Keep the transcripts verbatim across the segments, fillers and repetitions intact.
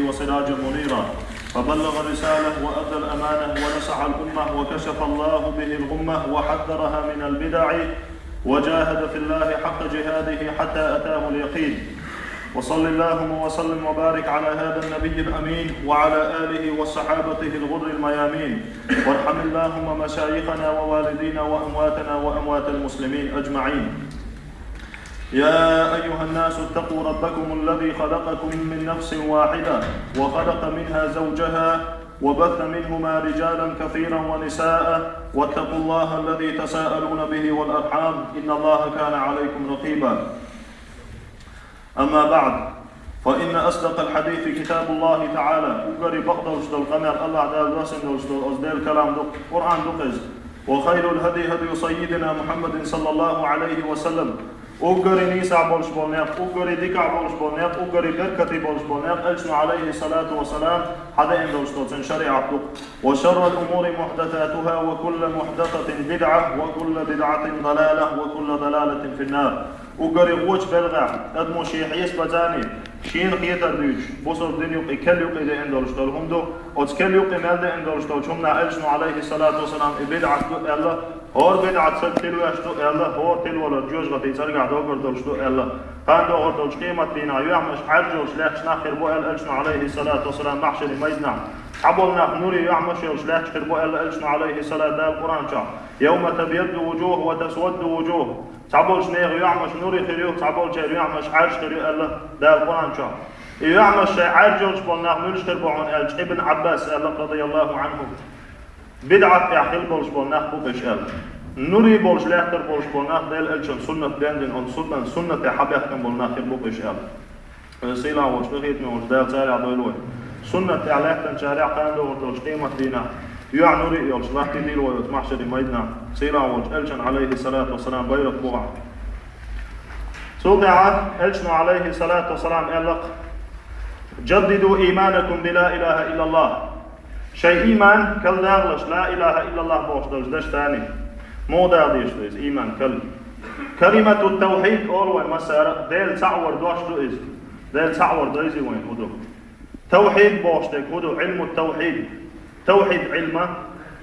وسراجا منيرا، فبلغ الرسالة وأدى الأمانة ونصح الأمة وكشف الله به الغمة وحذرها من البدع وجاهد في الله حق جهاده حتى أتاه اليقين. وصل اللهم وسلم وبارك على هذا النبي الأمين وعلى آله وصحابته الغر الميامين، وارحم اللهم مشايخنا ووالدينا وأمواتنا وأموات المسلمين أجمعين. يا أيها الناس اتقوا ربكم الذي خلقكم من نفس واحدة وخلق منها زوجها وبث منهما رجالا كثيرا ونساء واتقوا الله الذي تساءلون به والأرحام إن الله كان عليكم رقيبا. أما بعد، فإن أصدق الحديث كتاب الله تعالى. Уггаре бакъдолча дола къамаьл АллахӀ Дала доссийна долча дола оцу Делан калам ду, Къуръан ду-кх иза. وخير الهدي هدي سيدنا محمد صلى الله عليه وسلم. Уггаре нийсагӀа болуш болу некъ, уггаре дикахь болуш болу некъ, уггаре беркате болуш болу некъ Элчано, عليه الصلاة والسلام, хьадеана долуш долу цуьнан шариӀат ду-кх. وشر الأمور محدثاتها وكل محدثة بدعة وكل بدعة ضلالة وكل ضلالة في النار. Уггаре гӀочу белхехь, адамо шен хьесапаца шена хетар дуьйцуш, бусалба дин юкъе, кел юкъе деана долуш долу хӀума ду. Оцу кел юкъе мел деана долуш долчу хӀуманах Элчано, عليه الصلاة والسلام, и бидӀат ду аьлла, хӀора бидӀат стаг тилвеш ду аьлла, хӀора тилвалар жоьжахатин цӀергахь догур долуш ду аьлла. Кхана догӀур долчу къематдийнахь юьхьмаш Ӏаьржа йолуш лаьтташ нах хир бу аьлла Элчано, عليه الصلاة والسلام, махьшаран майданахь. Цхьаболу нах нуре юьхьмаш йолуш лаьтташ хир бу аьлла Элчано, عليه الصلاة, Дала Къуръан чохь: يوم تبيض وجوه وتسود وجوه. Цхьаболчу нехан юьхьмаш нуре хир ю, цхьаболчеран юьхьмаш Ӏаьржа хир ю аьлла Дала Къуръан чохь. И юьхьмаш шайн Ӏаьржа йолуш болу нах муьлш хир бу хьуна аьлча, Ибн Ӏаббаса аьлла, رضي الله عنه, бидӀат тӀехь хила болуш болу нах бу-кх уьш аьлла. Нуре болуш лаьттар болуш болу нах Делан Элчанан суннат дендина, оцу суннат, суннатехь хьабаьхкина болу нах хир бу-кх уьш аьлла. Веза-сийлахь волчу, къинхетаме волчу Дала царех дойла вай. Суннат тӀехь лаьттинчарех кхана догӀур долчу къематдийнахь юьхь нуре а йолуш латтийла вай оцу махьшаран майданахь, сийлахь волчу Элчанан, عليه الصلاة والسلام, байракх бухахь. Цул тӀаьхьа Элчано, عليه الصلاة والسلام, аьлла-кх: جددوا إيمانكم بلا إله إلا الله. Шайн ийман калдагӀалаш, لا إله إلا الله бохуш долчу дашца. Муха дагӀа дезаш ду иза ийман кал? كلمة التوحيد олу вайн массара а, Дела цхьаъ вар дош ду иза. Дела цхьаъ вар дойзий вайн хӀун ду? Тавхьид бохуш дерг хӀун ду? علم التوحيد. Тавхьид Ӏилма,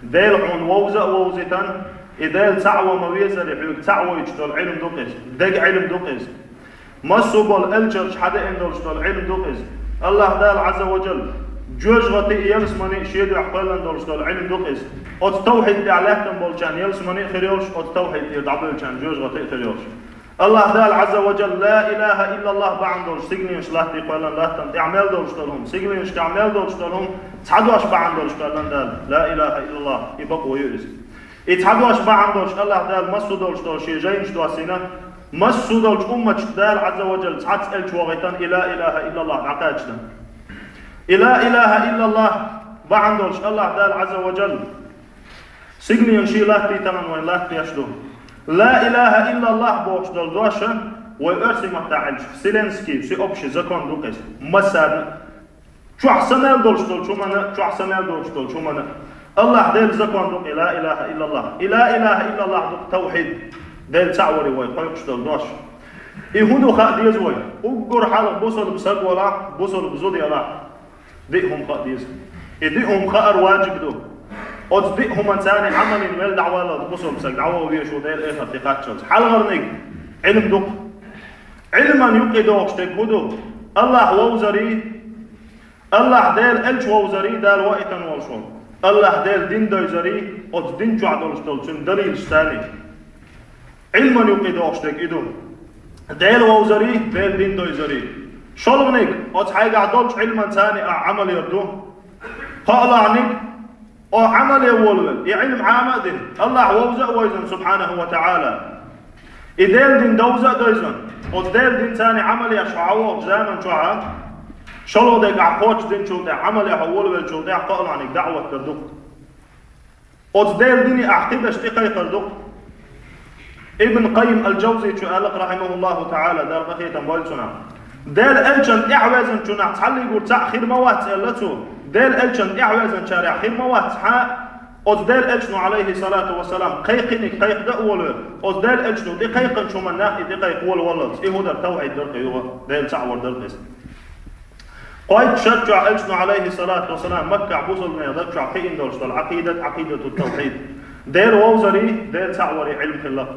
Дела хьуна вовза а вовзийтина, и Дела цхьаъ ван ма везаре хьоьга цхьаъ войтуш долу Ӏилма ду-кх иза. Дега Ӏилма ду-кх иза. Массо а болу элчанаш хьадеана долуш долу Ӏилма ду-кх иза. АллахӀ Дала, Ӏазза ва Джалла, жоьжахати а, ялсамани а шен дуьхьа кхоьллина долуш долу Ӏилма ду-кх иза. Оцу тавхьид тӀехь лаьттина болчарна ялсамани а хир йолуш, оцу тавхьид тӀера дӀабевллачарна жоьжахати а хир йолуш. АллахӀ Дала, Ӏазза ва Джалла, ла илаха иллаллах бахьана долуш сигненаш латтий кхоьллина латтана тӀехь мел долуш долу хӀума, сигненаш тӀехь мел долуш долу хӀума цхьа дош бахьана долуш кхоьллина Дала, ла илаха иллаллах, и бакъо ю иза. И цхьа дош бахьана долуш АллахӀ Дала массо а долуш долу шен жайнаш доссийна, массо а долчу умматашка Дала, Ӏазза ва Джалла, цхьацца элча вохуьйтина и ла илаха иллаллах дӀакхачна. И ла илаха иллаллах бахьана долуш АллахӀ Дала, Ӏазза ва Джалла, сигненаш шен латтийтаран вайн латтадеш ду. Ла илаха иллаллах бохуш долу дош, вай оьрсийн маттахь аьлча, вселенский, всеобщий закон ду-кх иза. Массарна чохь са мел долуш долчу хӀуманна, чохь са мел долуш долчу хӀуманна. АллахӀ Делан закон ду-кх и ла илаха иллаллах. И ла илаха иллаллах ду-кх тавхьид. Дела цхьаъ варе вай кхойкхуш долу дош. И хӀун ду хаа деза вай? Уггар хьалха бусалба саг валахь, бусалба зуда ялахь, диъ хӀума хаа деза. И диъ хӀума хаар важиб ду. Оцу диъ хӀуманца Ӏамална велла дӀаваллалц бусалба саг дӀаваха везаш ву Делан эхарте кхаччалц. Хьалхарниг Ӏилма ду-кх. Ӏилман юкъе догӀуш дерг хӀун ду? АллахӀ вовзарий, АллахӀ Делан элча вовзарий, Дала ваийтина волуш волу. АллахӀ Делан дин дойзарий, оцу дин чохь долуш долу цуьнан далилаш царий. Ӏилман юкъе догӀуш дерг и ду. Дела вовзарий, Делан дин дойзарий. ШолгӀаниг, оцу хьайгахь долчу Ӏилманца ахь Ӏамал яр ду. КхоалгӀаниг, оха Ӏамал ян волавелла, и Ӏилма Ӏама а дина, АллахӀ вовза а войзина, субхьанаху ва таӀала. И Делан дин довза а дойзина, оцу Делан динца Ӏамал еш хьо хьавогӀучу заман чохь, шолгӀа дерг ахь кхочушдинчул тӀаьхьа, Ӏамал ян хьо волавеллачул тӀаьхьа, кхоалгӀаниг даӀват дар ду-кх. Оцу Делан дине ахь кхидерш тӀекхайкхар ду-кх. Ибн Къаййим ал-Джавзичо аьлла-кх, рахьимахуллаху таӀала, Дала къинхетам бойла цунах: Делан элчанна тӀаьхьавезначунах цхьаллигур цхьаъ хир ма вац, аьлла цо. Делан элчанна тӀаьхьавезначарех хир ма вац цхьаъ, оцу Делан элчано, Ӏалайхи салату ва салам, кхайкхиниг кхайкхадан а волавелла, оцу Делан элчано тӀекхайкхинчу хӀуманна нах и тӀекхайкха волаваллалц. И хӀун дара? Тавхьид дара-кх и, юха Дела цхьаъ вар дара-кх иза. Кхойтта шарчохь элчано, Ӏалайхи салату ва салам, Маккахь бусулбанийн даг чохь кхиъна долуш долу Ӏакъидат, Ӏакъидату тавхьид. Дела вовзарий, Дела цхьаъ варий Ӏилма хилла.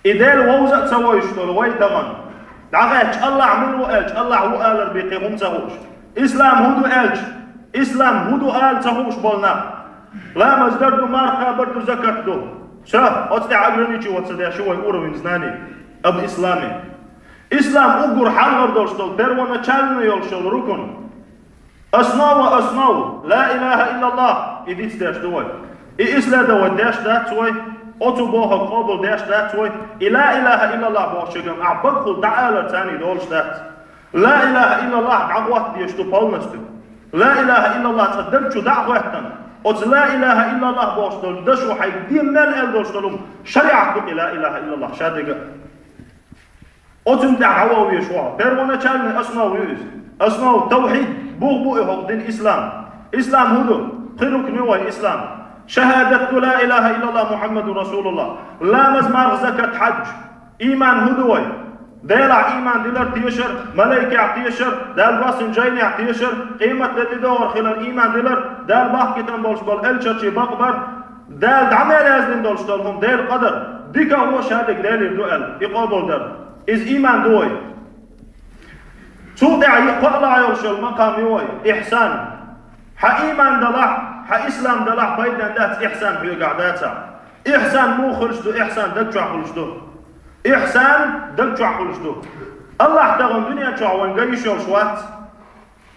И Дела вовза а ца вовзуш долу вай тахана, дӀахаьттича, Аллахь мила ву аьлча, Аллахь ву алар бен кхин хӀума ца хууш. Ислам хӀун ду аьлча, Ислам хӀун ду ала ца хууш болу нах. Ламаз дар ду, марха кхабар ду, закат ду. Всё, оцу тӀехь ограничиваться деш ю вай уровень знаний об исламе. Ислам уггар хьалхара долуш долу первоначально йолуш йолу рукн. Основа основ, ла илаха иллаллах, и дицдеш ду вай. И исследовать деш дац вай, оцу бохург къобал деш дац вай, и ла илаха иллаллах бохучуьнгахь ахь багахула дӀаалар царний долуш дац. Ла илаха иллаллах дӀахӀотта дезаш ду полностью. Ла илаха иллаллах цкъа даг чу дӀа а хӀоьттина, оцу ла илаха иллаллах бохуш долу дашо хьайга ден мел аьлла долуш долу шариӀат ду и ла илаха иллаллах шадерг а. Оцунна тӀехь дӀаван везаш ву хьо. Первоначальный основа ю иза. Основа тавхьид, бух бу и хӀокху дин ислам. Ислам хӀун ду? Кхин рукн ю вайн ислам. Шахадат ду ла илаха иллаллах Мухаммаду расулуллах. Ламаз, марха, закат, хьадж. Ийман хӀун ду вай? Делахь ийман дилар, тешар, малайкех тешар, Дала доссийна жайнех тешар, къематде тӀедогӀур хилар ийман дилар, Дала бахкийтина болуш болу элчанчий бакъбар, Дала дӀа мел яздина долуш долу хӀума, Делан къадар, дика а вон шадерг Делера ду аьлла, и къобалдар. Иза ийман ду вай. Цул тӀаьхьа кхоалгӀа йолуш йолу макам ю вай, ихсан. Хьан ийман далахь, хьан ислам далахь пайдана дац, ихсан хьоьгахь дацахь. Ихсан муха хуьлуш ду, ихсан даг чохь хуьлуш ду. Ихсан даг чохь хуьлуш ду. Аллахь тахана дуьнен чохь вайн ган йиш йолуш вац.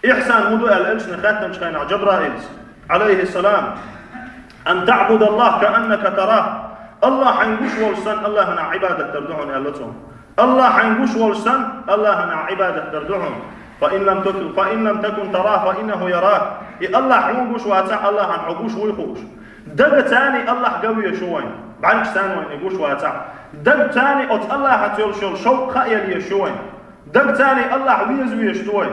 Ихсан хӀун ду аьлла элчане хаьттинчу хенахь Джабраилс, Ӏалайхиссалам, ан таъбудаллах кааннака тарах. Аллахь хьайна гуш волуш санна Аллахьана Ӏибадат дар ду хьуна аьлла цо. Аллахь хьайна гуш волуш санна Аллахьана Ӏибадат дар ду хьуна. Фа ин лам такун, фа ин лам такун тарах, фа иннаху ярак. И Аллахь хьуна гуш вацахь, Аллахьана хьо гуш вуй хууш. Дагца царний Аллахь ган везаш ву вайн. БӀаьргашца царний вайна гуш вацахь. Дагца царний оцу Аллахьаца йолуш йолу шовкъ хаа елла езаш ю вайн. Дагца царний Аллахь веза везаш ду вай.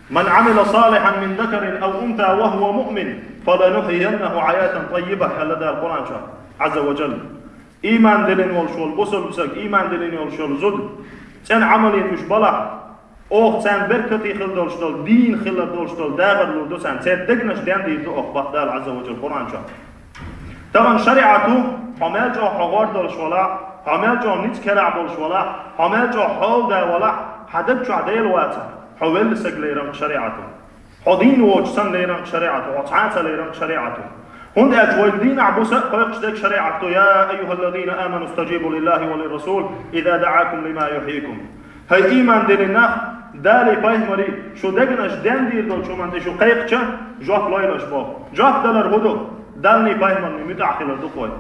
Ман Ӏамила салихьан мин закарин ав унса ва хӀува муъмин, фаланухьйияннаху хьаятан таййиба, аьлла Дала Къуръан чохь, Ӏазза ва Джалла. Ийман диллина волуш волу бусалба саг, ийман диллина волуш волу зуда, цӀена Ӏамал йина уьш балахь, оха царна беркате хила долуш долу, дийна хила долуш долу дахар лур ду царна, церан дегнаш дендийр ду оха, боху Дала Ӏазза ва Джалла Къуръан чохь. Тахана шариӀат ву, хьо мел чӀогӀа хьо гӀор долуш валахь, хьо мел чӀогӀа ницкъ керахь болуш валахь, хьо мел чӀогӀа хьолада валахь, хьан даг чохь Дела вацахь, хьо велла саг лерам шариӀат ву. Хьо дийна воцуш санна лерам шариӀат ву, хьо цхьа а ца лерам шариӀат ву. ХӀунда аьлча вай дийнахь буса а кхойкхуш дерг шариӀат ду: «Я айюхаллазина аману стаджибу лиллахи ва лиррасул, иза даӀакум лима юхьйикум». ХӀай ийман диллина нах, Далий пайхамарий, шу дегнаш дендийр долчу хӀуманна тӀе шу кхайкхича, жоп лойла аша боху. Жоп далар хӀун ду? Далний пайхамарний муьтӀахь хилар ду-кх вай.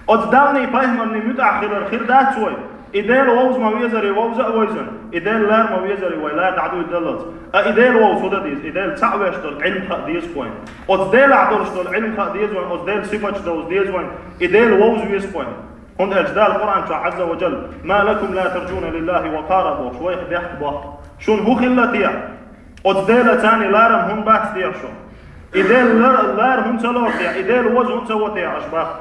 Оцу Далний пайхамарний муьтӀахь хилар хир дац вай. И Дела вовза ма везарий вовза а вайзина, и Дела лар ма везарий вай лар дӀадуьйдаллалц. А и Дела вовза хӀун дан деза? И Дела цхьаъ веш долу Ӏилма хаа деза-кх вайн. Оцу Делахь долуш долу Ӏилма хаа деза вайн, оцу Делан сифаташ довза деза вайн, и Дела вовза веза-кх вайн. ХӀунда аьлча Дала Къуръан чохь Ӏазза ва Джалла: «Ма лакум ла тарджуна лиллахи вакъара», – бохуш, вайх бехк боху. Шуна хӀун хилла те? Оцу Делаца царний ларам хӀунда бац те шу? И Дела лар, лар хӀунда ца лору те? И Дела вовза хӀунда ца во те аша боху?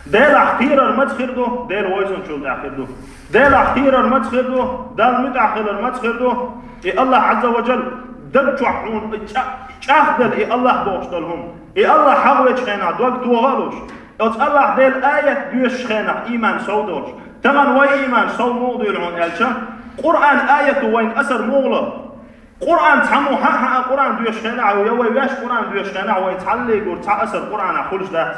Делахь кхерар маца хир ду? Дела вовзанчул тӀаьхьа хир ду. Делахь кхерар маца хир ду? Далла муьтӀахь хилар маца хир ду? И Аллахь Ӏазза ва Джалла даг чохь хьуна чӀа-, чӀагӀделла и Аллахь бохуш долу хӀума. И Аллахь хьагӀ вечу хенахь дог тоха а луш, оцу Аллахь Делан аят доьшучу хенахь ийман сов долуш. Тахана вай ийман сов муха дуьйлу хьуна аьлча, Къуръан аято вайна асар муха ло? Къуръан цхьаммо хьаъ-хьаъа Къуръан доьшучу хенахь, я вай ваьш Къуръан доьшучу хенахь, вайн цхьаллигур цхьа асар Къуръанах хуьлуш дац.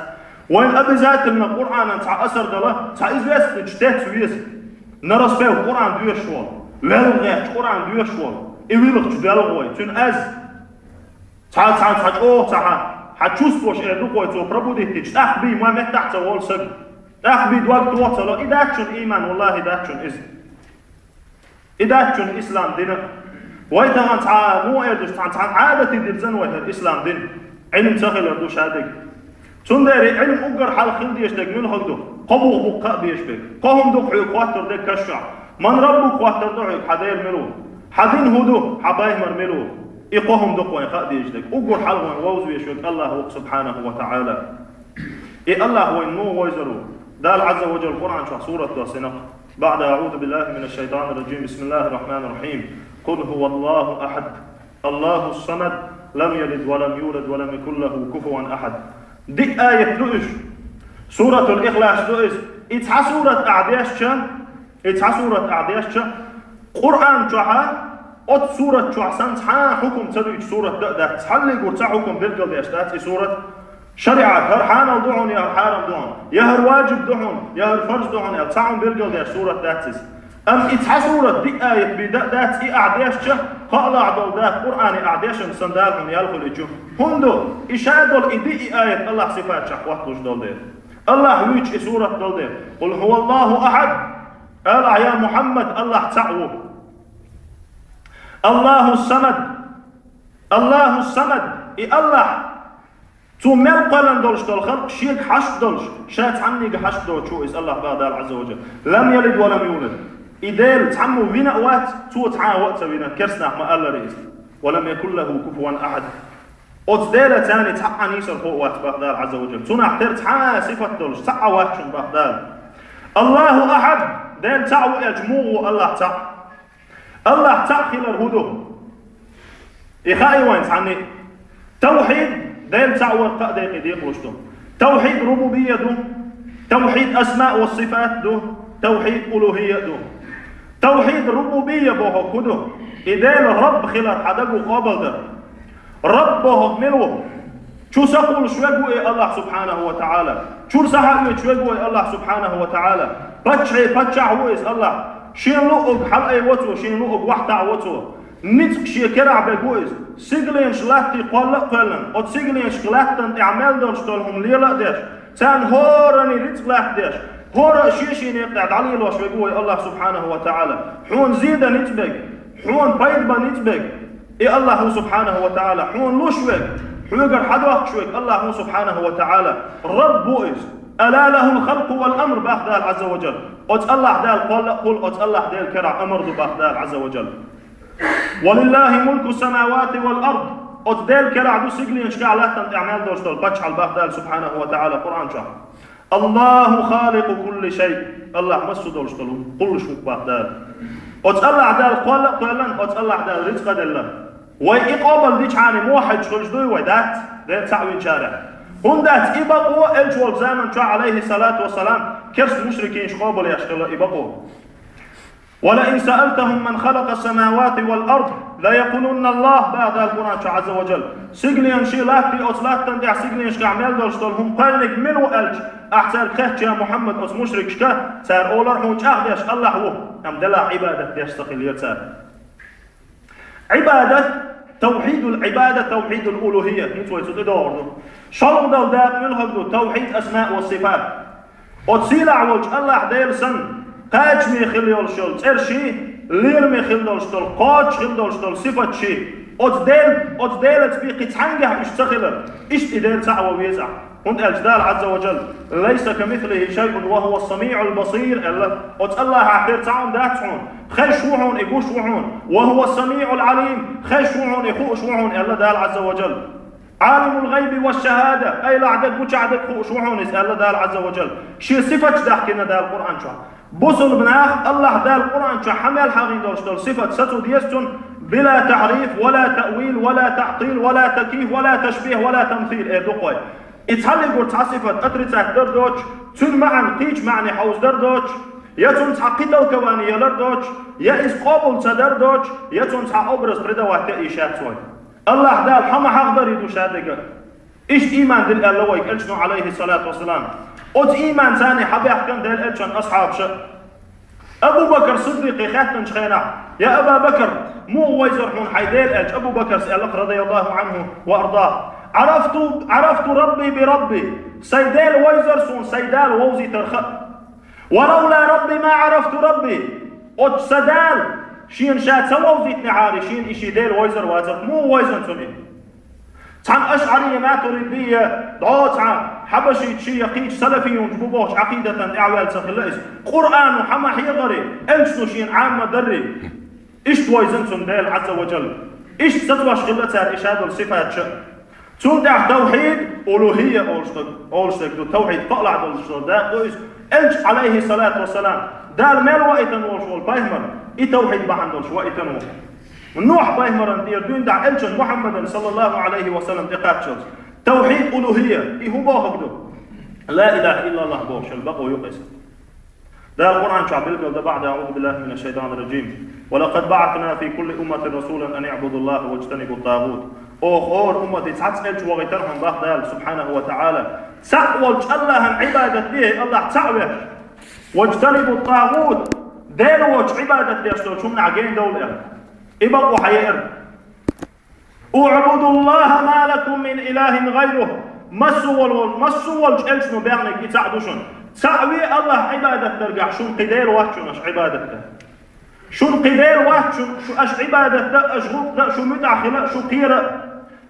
Вайн обязательно Къуръанан цхьа асар дала, цхьа известный чтец веза. На распев Къуръан доьшуш волу, велха гӀерташ Къуръан доьшуш волу, и вилхачу доьлху вай, цуьнан аз. Цхьа, цхьа, цхьа чӀогӀа ца хьан, хьан чувствуешь эр ду-кх вай цо пробудить дича, тӀаккха бий ма меттахь ца волу саг. ТӀаккха бий дог тоха ца ло, и дац шуна ийман, валлахи, дац шуна иза. И дац шуна ислам дина. Вай тахана цхьа муха эр ду, цхьа, цхьа Ӏадате дирзина вай хӀара ислам дин. Ӏилма ца хилар ду шадерг. Цундела и Ӏилма уггар хьалха хила дезаш дерг муьлха ду? Кхо бух бу-кх хаа безаш берг. Кхо хӀума ду-кх хьоьга хоттур дерг каш чохь. Ман раббук хоттур ду хьоьга, хьан Дела мила ву? Хьан дин хӀун ду? Хьан пайхамар мила ву? И кхо хӀума ду-кх вайн хаа дезаш дерг. Уггар хьалха вайн вовза везаш верг Аллахь ву-кх, субхьанаху ва таӀала. И Аллахь вайна муха вовзар ву? Дала Ӏазза ва Джалла Къуръан чохь сурат доссина-кх. بعد أعوذ بالله من الشيطان الرجيم. بسم الله الرحمن الرحيم. قل هو الله أحد. الله الصمد. لم يلد ولم يولد ولم يكن له كفوا أحد. Диъ аят ду уьш. Суратул Ихлас ду иза. И цхьа сурат ахь дешча, и цхьа сурат ахь дешча, Къуръан чохьа, оцу сурат чохь санна цхьа а хьукум ца дуьйцу сурат дан а дац. Цхьаллиг гур цхьа хьукум билгалдеш дац и сурат. ШариӀат, хӀара хьанал ду хьуна, я хӀара хьарам ду хьуна, я хӀара ваджиб ду хьуна, я хӀара фарз ду хьуна, аьлла, цхьа хьуна билгалдеш сурат дац иза. Амма и цхьа сурат диъ аят бен дан а дац, и ахь дешча, кхоалахь долу дакъа Къуръане ахь дешна санна Дала хьуна ял хуьлийча. ХӀунда? И ша долу и диъ аят Аллах сифаташах хӀотталуш долу дела. Аллах вуьйцу и сурат долу дела. Къул хӀуа Аллаху ахьад. Ала ахь, я Мухьаммад, Аллах цхьаъ ву. Аллаху самад. Аллаху самад. И Аллах, цо мел кхоьллина долуш долу халкъ шега хьашт долуш, ша цхьаннега хьашт доцуш ву иза Аллах бах Дала Азза ва Джалла. Лам ялид ва лам юлад. И Дела цхьаммо вина а вац, цо цхьа а ваъ ца вина, керстанах ма-аллара иза. Ва лам якун лаху куфуван ахьад. Оцу Дела царна цхьа а нийсархо а вац бах Дала Азза ва Джалла. Цунах тера цхьа а сифат долуш, цхьа а вац шуна бах Дала. Аллаху ахьад, Дела цхьаъ ву аьлча, муха ву Аллах цхьаъ? Аллах цхьаъ хилар хӀун ду? И хаьий вайн цхьанне а? Тавхьид, Дела цхьаъ вар кхаа декъе декъалуш ду. Тавхьид рубубия ду, тавхьид асмаъ ва сифат ду, тавхьид улухия ду. Тавхьид рубубия бохург хӀун ду? И Дела Рабб хилар хьан даго къобалдар. Рабб бохург мила ву? Чу сакхуьлуш верг ву и Аллах субхьанаху ва таӀала. Чуьра сахьаоьцуш верг ву и Аллах субхьанаху ва таӀала. Паччахьийн паччахь ву иза Аллах. Шен луъург хьалаайво цо, шен луъург вахтахь во цо. Ницкъ шен керахь берг ву иза. Сигаленаш латте кхолла а кхоьллина, оцу сигаленашка латтана тӀехь мел долуш долу хӀума лела а деш, царна хӀоранна рицкъ латтадеш, хӀора а шен-шен некъа тӀехь дӀалелош верг ву и Аллах субхьанаху ва таӀала. Хьуна зе дан ницкъ берг, хьуна пайда бан ницкъ берг. И Аллаху субхьанаху ва таӀала хьуна луш верг, хьоьгара хьадохкуш верг Аллаху субхьанаху ва таӀала Рабб ву иза. Ала лахул халкъу вал амр бах Дала Азза ва Джалла. Оцу Аллах Дала кхолла а кхуллу, оцу Аллах Дела керахь амар ду бах Дала Азза ва Джалла. Ва лиллахи мулку самавати вал ард. Оцу Дела керахь ду сигаленашкахь латтана тӀехь мел долуш долу паччахьалла бах Дала субхьанаху ва таӀала Къуръан чохь. Аллаху халикъу кулли шай. Аллах массо а долуш долу кхуллуш ву бах Дала. Оцу Аллах Дала кхолла а кхоьллина, оцу Аллах Дала рицкъа делла. Вай и къобал дичхьана мохьаьдж хуьлуш дуй вай, дац? Дела цхьаъ винчарех. ХӀунда дац и бакъо элча волчу заман чохь, алейхи салату ва салам, керст мушрикинаш къобал еш хилла и бакъо. Ва ла ин саалтахум ман халакъа самавати вал ард, ла якулунна Аллах, бах Дала Къуръан чу Азза ва Джалла. Сигаленаш шен латте, оцу латтана тӀехь сигаленашкахь мел долуш долу хӀума кхоьллинарг мила ву аьлча, ахь цаьрга хаьттича, я Мухьаммад, оцу мушрикашка, цара олар хьуна чӀагӀдеш Аллах ву, амма делахь Ӏибадат деш ца хилира цара. Ӏибадат, тавхьидул Ӏибада, тавхьидул улухия, хӀинца вай цу тӀе догӀур ду. ШолгӀа долу дакъа муьлхарг ду, тавхьид асмаъ ва сифат. Оцу сийлахь волчу Аллах Дела санна, кхачаме хила йолуш йолу цӀерш а, лераме хила долуш долу, кхочуш хила долуш долу сифаташ а, оцу Дела, оцу Делаца бен кхин цхьаьнгахь уьш ца хилар, иштта и Дела цхьаъ ван веза ахь. ХӀунда аьлча Дала Азза ва Джалла: «Лайса камислихи шайъун ва хӀува самиъул басир», – аьлла. Оцу Аллахьах тера цхьа хӀума дац хьуна. Хезаш ву хьуна, и гуш ву хьуна. «Ва хӀува самиъул Ӏалим», хезаш ву хьуна, и хууш ву хьуна, аьлла Дала Азза ва Джалла. «Ӏалимул гӀайби ва шахада», къайлаха дерг, гучахь дерг хууш ву хьуна иза, аьлла Дала Азза ва Джалла. Шен сифаташ даьхкина Дала Къуръан чохь. Бусулба нах Аллах Дала Къуръан чохь хьан мел хьахийна долуш долу сифат сацо деза цунна, била тахьриф, ва ла таъвил, ва ла таътил, ва ла такйиф, ва ла ташбих, ва ла тамсил, э, дукхой. И цхьаллигур цхьа сифат отрицать дар доцуш, цуьнан маьӀна кхечу маьӀне хьовза дар доцуш, я цунна цхьа кхин толкование ялар доцуш, я иза къобал ца дар доцуш, я цунна цхьа образ придавать ян йиш яц вай. Аллах Дала хьан ма хьахдарий ду ша дерг. Иштта ийман дилла аьлла вайга Элчано, алейхи салату вассалам. Оцу ийман царна хьабаьхкина Делан Элчан асхьабаша. Абу Бакр Сиддикъе хаьттинчу хенахь: «Я Аба Бакр, муха вайзар хьуна хьайн Дела?» – аьлча, Абу Бакрас аьлла, радияллаху анху ва ардаху: «Ӏарафту, Ӏарафту Рабби би Рабби». Сайн Дела вайзар суна сайн Дала вовзийтар хаьа. «Ва лавла Рабби ма Ӏарафту Рабби». Оцу сан Дала шена ша ца вовзийтинехьара, шена и шен Дела вайзар вацара. Муха вайзан цунна? Цхьана ашъарий, матуридий, дӀо цхьа хьабашиташ я кхечу салафиюнаш бу бохучу Ӏакъидатан тӀаьхьаваьлла ца хилла иза. Къуръано хьан ма хьехарий, Элчано шена Ӏамма даррий. Иштта вайзан цунна Дела Азза ва Джалла. Иштта сацош хилла цара и ша долу сифаташ. Цул тӀаьхьа тавхьид, улухия олуш дерг, олуш дерг ду, тавхьид кхоалахь долуш долу дакъа ду иза. Элча, Ӏалайхи салату ва салам, Дала мел ваийтина волуш волу пайхамар, и тавхьид бахьана долуш ваийтина ву. Нухь пайхамаран тӀера дуьйна дӀа Элчан Мухьаммадан, саллаллаху Ӏалайхи ва саллам, тӀекхаччалц, тавхьид улухӀия, и хӀун бохург ду? Ла илаха иллаллах бохуш, бакъо ю-кх иза. Дала Къуръан чохь билгал дан бахьана: «أعوذ بالله من الشيطان الرجيم. ولقد بعثنا في كل أمة رسولا أن اعبدوا الله واجتنبوا الطاغوت». Оха хӀора уммате цхьацца элча вахийтина хьуна боху Дала, субхьанаху ва таӀала. Цхьаъ волчу АллахӀан Ӏибадат де, АллахӀ цхьаъ веш. «Ваджтанибу тагӀут», Дела воцчу Ӏибадат деш долчу хӀуманах гена довла аьлла. И бакъо хьаеара. «اعبدوا الله ما لكم من إله غيره». Массо а волу, массо а волчу элчано баьхнарг и цхьаъ ду шуна. Цхьаъ ве АллахӀ Ӏибадат даргахь, шуна кхин Дела вац шуна аша Ӏибадат дан. Шуна кхин Дела вац шуна, шу аша Ӏибадат дан, аша гӀуллакх дан, шу муьтӀахь хила, шу кхера.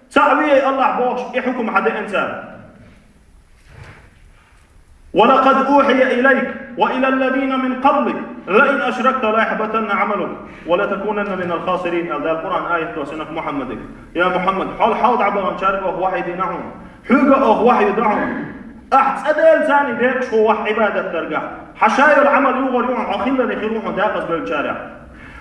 Цхьаъ ве АллахӀ бохуш, и хьукам хьадеана цара. «ولقد أوحي إليك وإلى الذين من قبلك لئن أشركت ليحبطن عملك ولتكونن من الخاسرين», аьлла Дала Къуръан аят тосинарг Мухьаммаде. Я Мухьаммад, хьол хьалха дӀабаханчаьрга оха вахьйу дина хьуна. Хьоьга оха вахьйу дан хьуна. Ахь цӀа Дела царна декъаш хӀун вац Ӏибадат даргахь. Хьан ша йолу Ӏамал юхур ю хьуна, хьо хилларг хир ву хьуна декъаза бевллачарех.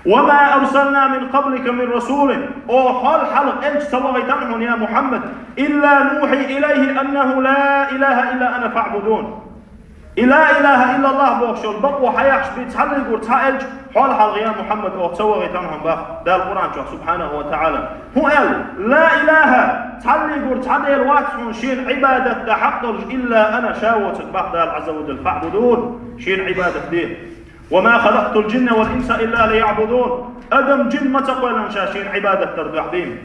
«وما أرسلنا من قبلك من رسول», оха хьол хьалха элча ца вахийтина хьуна, я Мухьаммад, «إلا نوحي إليه أنه لا إله إلا أنا فاعبدون». И ла илаха иллаллах бохуш йолу бакъо хьаяккхаш бен цхьаллигур цхьа элча хьол хьалха, я Мухьаммад, оха ца вахийтина хьуна боху Дала Къуръан чохь, субхьанаху ва таӀала. ХӀун аьлла? Ла илаха, цхьаллигур цхьа Дела вац хьуна шена Ӏибадат дан хьакъ долуш, илла ана, ша воцург боху Дала Ӏазза ва джалла, фаъбудун, шена Ӏибадат де. «وما خلقت الجن والإنس إلا ليعبدون». Адам, жин ма ца кхоьллина ша шена Ӏибадат дар дуьхьа бен.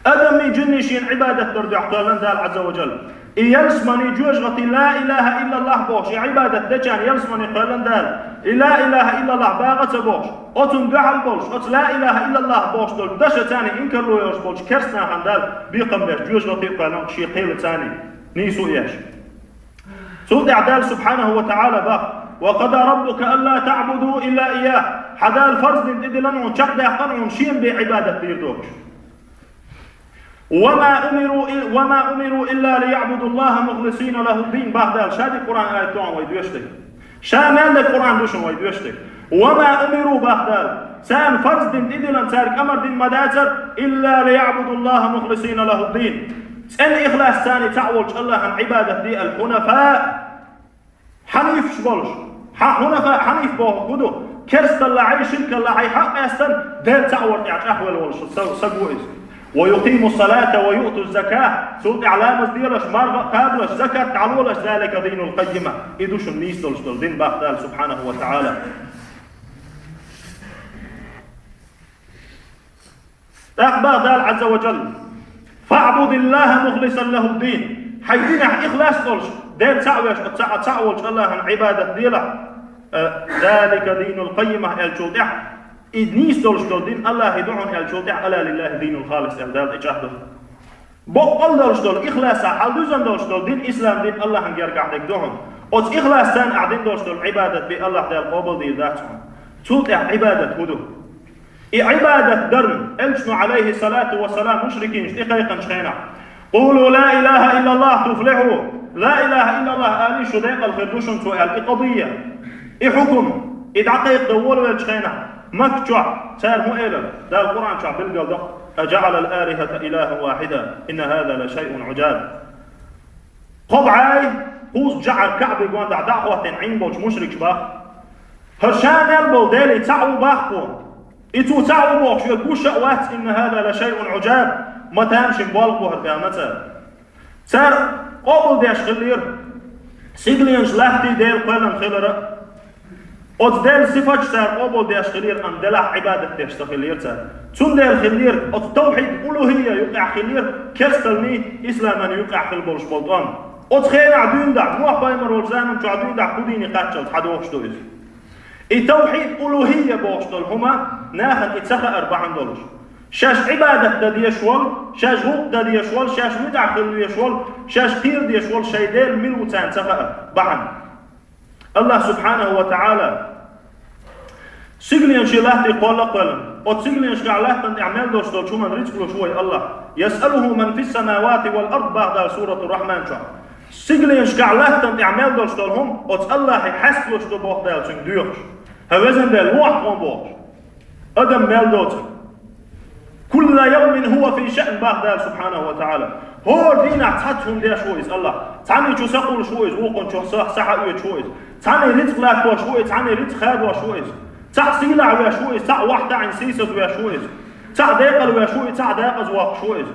Адамий, жинний шена Ӏибадат дар дуьхьа кхоьллина Дала Ӏазза ва джалла. И ялсамани, жоьжахати ла илаха иллаллах бохуш, и Ӏибадат дечарна ялсамани кхоьллина Дала. И ла илаха иллаллах бага ца бохуш, оцунна дуьхьал болуш, оцу ла илаха иллаллах бохуш долчу дашаца инкарло йолуш болчу керстанахана Дала бекхам беш, жоьжахати а кхоьллина шен кхелаца нийсо а еш. Цул тӀаьхьа Дала субхьанаху ва таӀала боху: «وقضى ربك ألا تعبدوا إلا إياه». Хьан Дала фарз дина тӀедиллина хьуна, чекхдаьккхина хьуна шена бен Ӏибадат дийр долуш. «وما أمروا إ-، وما أمروا إلا ليعبدوا الله مخلصين له الدين», боху Дала, ша дика Къуръан аят ду хьуна вай доьшуш дерг. Ша мел дерг Къуръан ду шуна вай доьшуш дерг. «وما أمروا», боху Дала, царна фарз дина тӀедиллина, цаьрга амар дина ма дацара, «إلا ليعبدوا الله مخلصين له الدين». ЦӀена ихлас царна цхьаъ волчу АллахӀан Ӏибадат де аьлла, хьунафа, хьанифаш болуш. Хьан-, хьунафа, хьаниф боху хӀун ду? Керсталлахьий, ширкаллахьий хьакъ эстан, Дела цхьаъ вар тӀехь чӀагӀвелла волуш са-, саг ву иза. «ويقيموا الصلاة ويؤتوا الزكاة». Цул тӀаьхьа ламаз делаш, марха а кхабалаш, закат дӀалолаш, «ذلك دين القيمة». И ду шуна нийса долуш долу дин, боху Дала субхьанаху ва таӀала. ТӀаккха боху Дала Ӏазза ва джалла: «فاعبد الله مخلصا له الدين». Хьайн динехь ихлас долуш, Дела цхьаъ веш, цхьаъ, цхьаъ волчу АллахӀан Ӏибадат делахь, э, «ذلك دين القيمة» аьллачул тӀаьхьа, и нийса долуш долу дин АллахӀан ду хьуна аьллачул тӀаьхьа, «ألا لله الدين الخالص» аьлла Дала тӀечӀагӀдо. Боккъал долуш долу, ихласа хьалдуьзна долуш долу дин, ислам дин АллахӀан гергахь дерг ду хьуна. Оцу ихласца ахь дина долуш долу Ӏибадат бен АллахӀ Дала къобалдийр дац хьуна. Цул тӀаьхьа Ӏибадат хӀун ду? И Ӏибадат дарна, Элчано, Ӏалайхи салату ва салам, мушрикинаш тӀекхайкхинчу хенахь: «قولوا لا إله إلا الله تفلحوا». «Ла илаха иллаллах» алий, шу декъал хир ду шуна цо аьлла, и къадийя, и хьукум, и дӀакхайкхадан волавеллачу хенахь, Макка чохь цара хӀун элира? Дала Къуръан чохь билгал до: «أجعل الآلهة إلها واحدا إن هذا لشيء عجاب». Кхо бӀе кхузткъа жӀар КаӀбе гондахь дӀа а хӀоттийна Ӏийна болчу мушрикаша боху: «ХӀара ша мел болу Дела цхьаъ ву боху кхо. И цо цхьаъ ву бохуш верг гуш а вац, إن هذا لشيء عجاب, ма тамашийна болх бу хӀара», аьлла цара. Цара къобалдеш хиллера сигаленаш, латта Дела кхоьллина хилар а. Оцу Делан сифаташ цара къобалдеш хиллера, амма Делахь Ӏибадат деш ца хиллера цара. Цундела хиллера оцу тавхьид улухӀия юкъахь хиллера керсталлий, исламан юкъахь хилла болуш болу тӀом. Оцу хенахь дуьйна дахь, Нухь пайхамар волчу заман чохь дуьйна дахь, кху дийне кхаччалц хьадохуш ду иза. И тавхьид улухӀия бохуш долу хӀума нахана и ца хаар бахьана долуш. Шаьш Ӏибадат дан дезаш волу, шаьш гӀуллакх дан дезаш волу, шаьш муьтӀахь хила везаш волу, шаьш кхера дезаш волу шайн Дела мила ву царна ца хаар бахьана. АллахӀ субхьанаху ва таӀала сигаленаший, латтий кхолла а кхоьллина, оцу сигаленашкахь, латтана тӀехь мел долуш долчу хӀуманна рицкъ луш ву вай АллахӀ. «يسأله من في السماوات والأرض», боху Дала Суратур-Рахьман чохь. Сигаленашкахь, лаьттан тӀехь мел долуш долу хӀума оцу Аллахье хьаьсталуш ду, боху Дала, цуьнга доьхуш. ХӀай везан Дела, вохьа тхуна, бохуш. Адам мел доцург. «Кулла явмин хӀува фи шаън», боху Дала субхьанаху ва таӀала. ХӀора дийнахь цхьацца хӀума деш ву иза Аллахь. Цхьаьнна чу схьакхуллуш ву иза, вукхунна чу схьа, схьаоьцуш ву иза. Цхьаьнна рицкъ латтош ву иза, цхьаьнна рицкъ хадош ву иза. Цхьаъ сийлахь веш ву иза, цхьаъ вахь таӀийна сийсаз веш ву иза. Цхьаъ декъала веш ву иза, цхьаъ декъаза воккхуш ву иза.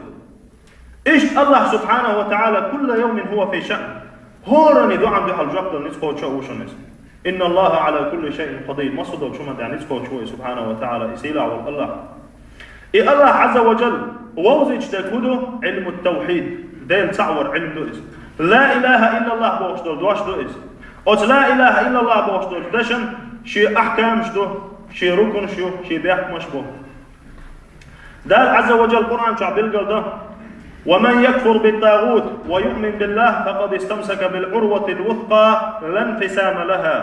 Иштта Аллахь субхьанаху ва таӀала: «Кулла явмин хӀува фи шаън». ХӀоранна доӀанна дуьхьал жоп дала ницкъ кхочуш а ву шуна иза. «Инна Аллаха Ӏала кулли шайин къадир». Массо а долчу хӀуманна тӀехь ницкъ кхочуш ву иза, субхьанаху ва таӀала, и сийлахь волу Аллахь. И Аллахь Ӏазза ва Джалла вовзийта дерг хӀун ду? Ӏилму тавхьид. Дела цхьаъ вар Ӏилма ду иза. Ла илаха иллаллахь бохуш долу дош ду иза. Оцу ла илаха иллаллахь бохуш долчу дешан шен ахкамаш ду, шен рукунаш ю, шен бехкамаш бу. Дала Ӏазза ва Джалла Къуръан чохь билгал до: «Ва ман якфур бит-тагӀут ва юъмин биллахь, факъад истамсака бил-Ӏурватил-вускъа, ла нфисама лаха».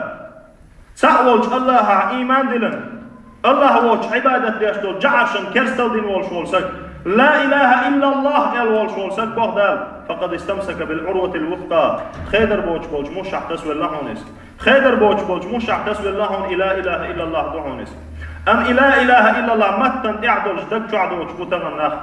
Цхьаъ волчу Аллахьах ийман диллина, Аллахь воцчу Ӏибадат деш долу жӀаршна керстал дина волуш волу саг, ла илаха иллаллахь аьлла волуш волу саг, боху Дала, факъад истамсака бил-Ӏурватил-вускъа, хедар боцуш болчу мушшехь тасавелла хьуна иза. Хедар боцуш болчу мушшехь тасавелла хьуна и ла илаха иллаллахь ду хьуна иза. Амма и ла илаха иллаллахь маттана тӀехь долуш даг чохь доцуш бу тахана нах.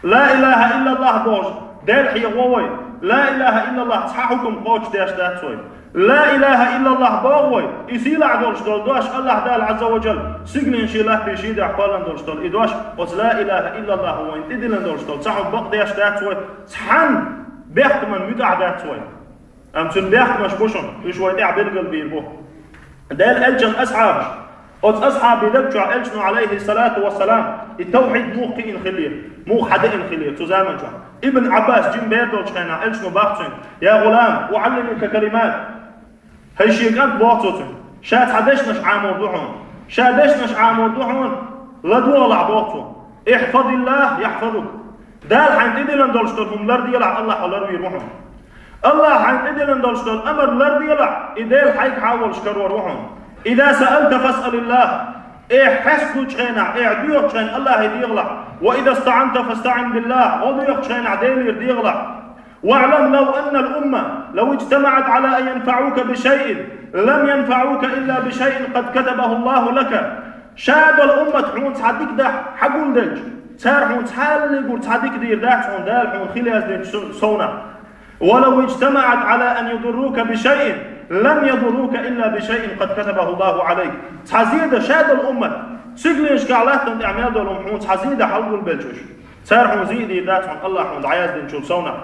Ла илаха иллаллахь бохуш Дела хьехаво вай. Ла илаха иллаллахь цхьа хӀукум кхочушдеш дац вай. Ла илаха иллаллахь боху вай. И сийлахь долуш долу дош Аллахь Дала Ӏазза ва Джалла сигален шен латтий шен дуьхьа кхоьллина долуш долу и дош, оцу ла илаха иллаллахь вайна тӀедиллина долуш долу цхьа хӀума бакъдеш дац вай. Цхьанна бехкаман муьтӀахь дац вай. Амма цуьнан бехкамаш бу шуна, уьш вай тӀехь билгал бийр бу. Делан элчан асхьабаш. Оцу асхьабийн даг чохь элчано, Ӏалайхиссалату вассалам, и тавхьид муха кхиъна хиллера, муха хьадеана хиллера цу заман чохь. Ибн Ӏаббас жима бер долчу хенахь элчано бах цуьнга: «Я гӀулам, уӀаллимука калимат». ХӀай шен кӀант, боху цо цуьнга, ша цхьа дешнаш Ӏамор ду хьуна. Ша дешнаш Ӏамор ду хьуна, ладогӀалахь, боху цо. «Ихьфазиллах яхьфазук». Дала хьайна тӀедиллина долуш долу хӀума ларделахь, Аллахь хьо ларвийр ву хьуна. Аллахь хьайна тӀедиллина долуш долу амар ларделахь, и Дела хьайгахьа а волуш карор ву хьуна. «Иза саалта фасъалиллах». Эхь хьаьсталучу хенахь, эхь доьхучу хенахь Аллахье дегӀалахь. «Ва иза стаӀанта фастаӀин биллах». ГӀо доьхучу хенахь Делера дегӀалахь. «ВаӀлам лав аннал умма лав иджтамаӀат Ӏала ан янфаӀука би шайин, лам янфаӀука илла би шайин къад катабаху Аллаху лака». Ша долу уммат хьуна цхьа дика дахь хьагулделча, цара хьуна цхьаллигур цхьа дика дийр дац хьуна Дала хьуна хила яздинчу сов-, совнах. «Ва лав иджтамаӀат Ӏала ан ядуррука би шайин, лам ядуррука илла би шайин къад катабаху Аллаху Ӏалайк». Цхьа зе дан ша долу уммат, сигаленашкахь, латтана тӀехь мел долу хӀума хьуна цхьа зе дан хьагулбелча уьш, цара хьуна зе а дийр дац хьуна Аллахь хьуна дӀаяздинчул совнах.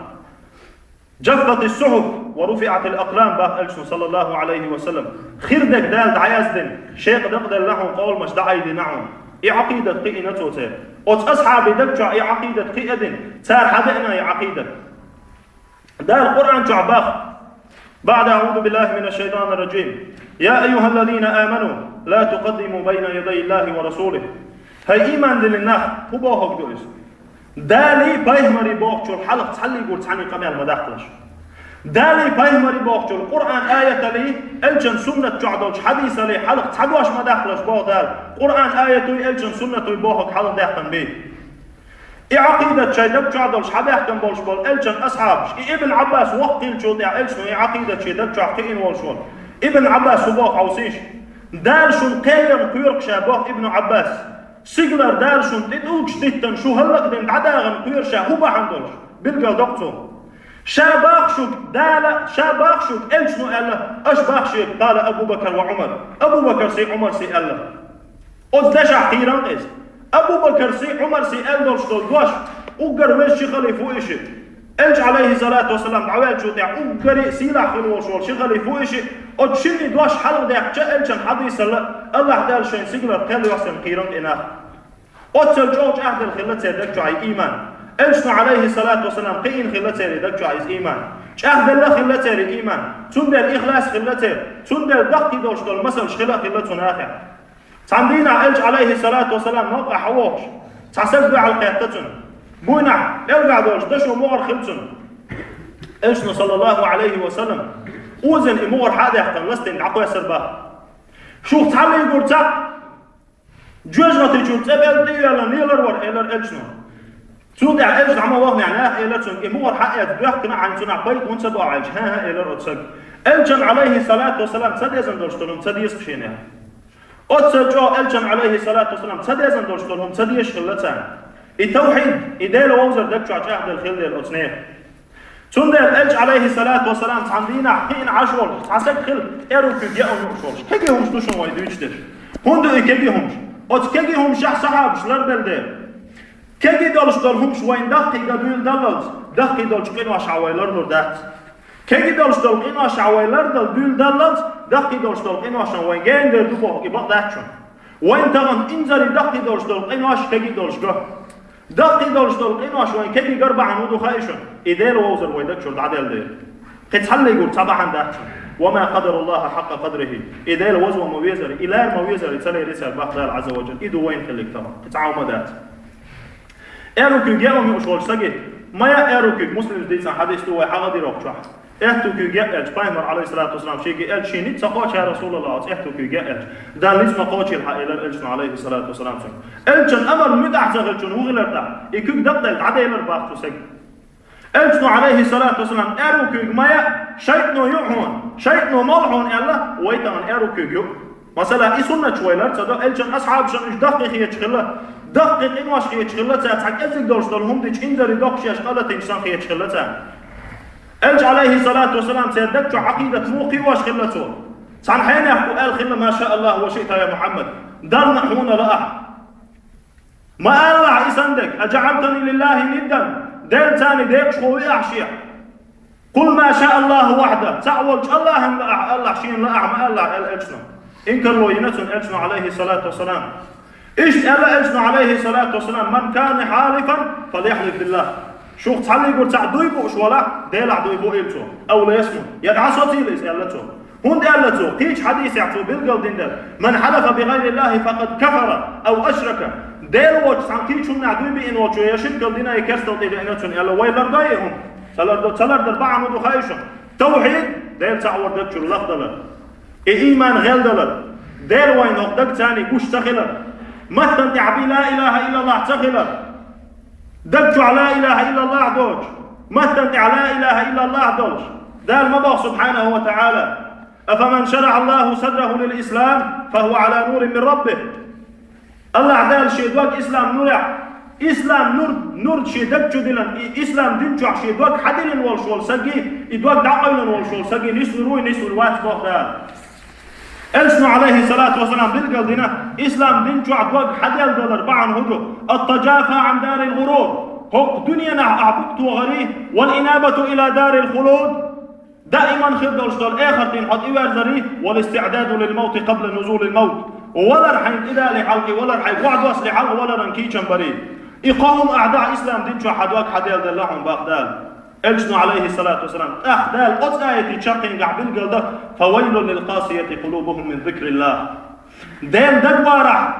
«Джаффатис-сухьуф ва руфиӀатил акълам», бах элчано, саллаллаху Ӏалайхи ва саллам. Хир дерг Дала дӀаяздина, шекъа дакъаделла хьуна, къовламаш дӀаайдина хьуна. И Ӏакъидат кхиийна цо церан. Оцу асхьабийн даг чохь и Ӏакъидат кхиадина, цара хьадеана и Ӏакъидат. Дала Къуръан чохь бах: «БаӀда аӀузу биллахи минаш-шайтӀанир-раджим. Я айюхаллазина аману, ла тукъаддиму байна ядайиллахи ва расулих». ХӀай ийман диллина нах, хӀун бохург ду иза? Далий, пайхамарий бохучул хьалха цхьаллигур цхьаьний къамел ма даккхалаш. Далий, пайхамарий бохучул, Къуръан аяталий, элчан суннат чохь долчу хьадисалий хьалха цхьа дош ма даккхалаш, боху Дала. Къуръан аятуй, элчан суннатуй бохург хьалха даьккхина бий. И Ӏакъидат шайн даг чохь долуш хьабаьхкина болуш болу элчан асхьабаш, и Ибн Ӏаббас воккха хиллачул тӀаьхьа элчано и Ӏакъидат шен даг чохь кхиийна волуш волу. Ибн Ӏаббас хӀун боху хьовсийша? Дала шуна кхерам кхоьру ша, боху Ибн Ӏаббас. Сигалара Дала шуна тӀе тӀулгаш диттина, шу хӀаллакдина дӀадахана кхоьру ша хӀун бахьана долуш? Билгал доккху цо. Ша бах шуьга Дала, ша бах шуьга элчано аьлла, аша бах шега, къала Абу Бакр ва Ӏумар. Абу Бакр сий, Ӏумар сий аьлла. Оцу дашахь кхийран иза. Абу Бакр сий, Ӏумар сий аьлла долуш долу дош, уггар веза ши халифа ву и ши. Элча, алейхиссалату вассалам, дӀаваьллачул тӀаьхьа уггаре а сийлахь хила волуш волу ши халифа ву и ши. Оцу шинний дош хьалха даьккхича, элчан хьадисалла, Аллахь Дала шайн сигалара кхел йоссина кхийран и нах. Оццал чӀогӀа чӀагӀделла хилла церан даг чохь и ийман. Элчано, алейхиссалату вассалам, кхиийна хилла церан даг чохь иза ийман. ЧӀагӀделла хилла церан ийман. Цундела ихлас хилла церан. Цундела даккхий долуш долу масалш хила а хилла цу нахехь. Цхьана дийнахь элча, алейхиссалату вассалам, новкъахь хьавогӀуш, цхьа саг дуьхьал кхетта цунна. Буйнахь, пӀелгахь долуш, дашо могӀар хилла цунна. Элчано, саллаллаху алейхи ва саллам, озийна и могӀар хьа а даьккхина, ластийна дӀакхоьссира бах. Шух цхьаллигур цхьаъ жоьжахати чуьра цӀе белла тӀе а йоьллина лелар вара, элира элчано. Цул тӀаьхьа Элча дӀа ма вахнехь, наха элира цуьнга, и мугӀар хьаэца доьхкина хьайна цунах пайда хӀунда ца до аьлча, хӀан-хӀа, элира оцу сага. Элчанна, Ӏалайхи ссалату вассалам, ца дезна долуш долу хӀума ца деза шена. Оццул чӀогӀа Элчанна, Ӏалайхи ссалату вассалам, ца дезна долуш долу хӀума ца дезаш хилла царна. И тавхьид, и Дела вовзар даг чохь чӀагӀделла хилла дела оцу нехан. Цундела Элча, Ӏалайхи ссалату вассалам, цхьана дийнахь кхиъна Ӏаш волуш, цхьа саг хилла, тӀеру куьйга яа хӀума юуш волуш. Кеги хӀумаш ду шуна вай дуьйцуш дерш. ХӀунда ду и кеги хӀумаш? Оцу кеги хӀумашехь сахьабаш лардала дела. Кеги долуш долу хӀумаш вайна даккхийга дуьйла даллалц, даккхий долчу къиношехь вай ларлур дац. Кеги долуш долу къиношехь вай лардала дуьйла даллалц, даккхий долуш долу къиношна вайн гена дер ду боху и бакъ дац шуна. Вайн тахана инзаре даккхий долуш долу къинош кеги долуш го. Даккхий долуш долу къинош вайн кеги гар бахьана хӀун ду хаьий шуна? И Дела вовзар вай даг чуьра дӀаделла дела. Кхин цхьаллигур цхьа бахьана дац шуна. «Ва ма къадаруллаха хьакъа къадриха». И Дела вовзо ма везара, и лар ма везара, и ца леррисар бах Дала Ӏазза ва джалла. И ду вайна хиллиг тахана. Кхин цхьа хӀума дац. Аьрру куьйга яа хӀума юуш волчу саги, ма яа аьрру куьйга, Муслима дийцина хьадис ду вай хьагӀа дирокх чохь. Аьтту куьйга яа аьлча, Пайхамар, Ӏалайхи ссалату вассалам, шега аьлча, шен ницкъ ца кхочу, я Расулаллах, оцу аьтту куьйга яа аьлча, Далла ницкъ ма кхочийла хьан, элира Элчано, Ӏалайхи ссалату вассалам, цунна. Элчанна амар муьтӀахь ца хилчунна хӀун хилар тӀаккха? И куьйга дакъаделла дӀаделар бах цу сага. Элчано, Ӏалайхи ссалату вассалам, аьрру куьйга ма яа, шайтӀано юу хьуна, шайтӀано молу хьуна аьлла, вай тахана аьрру куьйга юу. Масала, и суннаташ вай лар ца до, Элчанан асхьабашна уьш даккхий хеташ хилла, даккхий къинош хеташ хилла, цара цхьа кӀеззиг долуш долу хӀума дича инзаре доккхуш еш къа латийна санна хеташ хилла цара. Элча, Ӏалайхи ссалату вассалам, церан даг чу Ӏакъидат муха кхиош хилла цо? Цхьана хьенех бу аьлла хилла: «Ма ша Аллаху ва шиъта, я Мухьаммад». Далла хьуна лаахь. Ма аллахь и санна дерг: «АжаӀалтани лиллахи ниддан», Делаца декъашхо вуй ахь шех? «Къул ма ша Аллаху вахьда», цхьаъ волчу Аллахьан лаахь, аллахь шена лаахь ма аллахь, аьлла Элчано. Инкарло йина цунна Элчано, Ӏалайхи ссалату вассалам. Иштта аьлла Элчано, Ӏалайхи ссалату вассалам: «Ман кана хьалифан, фальяхьлиф биллах». Шух цхьаллигур цхьаъ дуй бууш валахь, Делахь дуй буийла цо. Ау лаясмут, я дӀасоцийла иза, аьлла цо. ХӀунда аьлла цо? Кхечу хьадисехь цо билгал дина дара: «Ман хьалафа би гӀайриллахи факъад кафара ау ашрака». Дела воцчу цхьана кхечу хӀуманехь дуй биъна волчо я ширкал дина, я керстал тӀе веана цунна, аьлла, вай лардой и хӀума? Ца лардо, ца лардар бахьана хӀун ду хаьий шуна? Тавхьид, Дела цхьаъ вар даг чуьра лахдалар. И ийман гӀелдалар. Дела вайн хӀокху даг царний гуш ца хилар. Маттан тӀехь би ла илаха иллаллах ца хилар. Даг чохь ла илаха иллаллах доцуш, маттан тӀехь ла илаха иллаллах долуш, Дала ма боху, субхьанаху ва тагӀала: «Афаман шарахьа Аллаху садраху лил ислам, фахуа Ӏала нурин мин раббих». Аллахь Дала шен дог ислам нурехь, ислам нур, нур шен даг чу дилан, и ислам дин чохь шен дог хьадиллина волуш волу саги, и дог дӀакъевлина волуш волу саги нислур вуй, нислур вац боху Дала. Элчано, Ӏалайхи ссалату вассалам, билгал дина, ислам дин чохь дог хьаделла далар бахьана хӀун ду? «Ат-таджафа Ӏан дарил гӀурур». ХӀокху дуьненахь ахь букъ тохари, «вал инабату ила дарил хулуд». Даиман хир долуш долу эхартийн хьо тӀеверзари, «вал истиъдаду лил мавти къабла нузулил мавт». Валар хьайн тӀедале хьалха, валар хьайн гӀо доссале хьалха валаран кийчам бари. И кхо хӀума ахь дахь ислам дин чохь хьан дог хьаделла делла хьуна бах Дала. Элчано, Ӏалайхи ссалату вассалам, тӀаккха Дала оцу аятийн чаккхенгахь билгал дан: «Фавайлун лил къасияти къулубухум мин зикриллах». Ден дагварахь,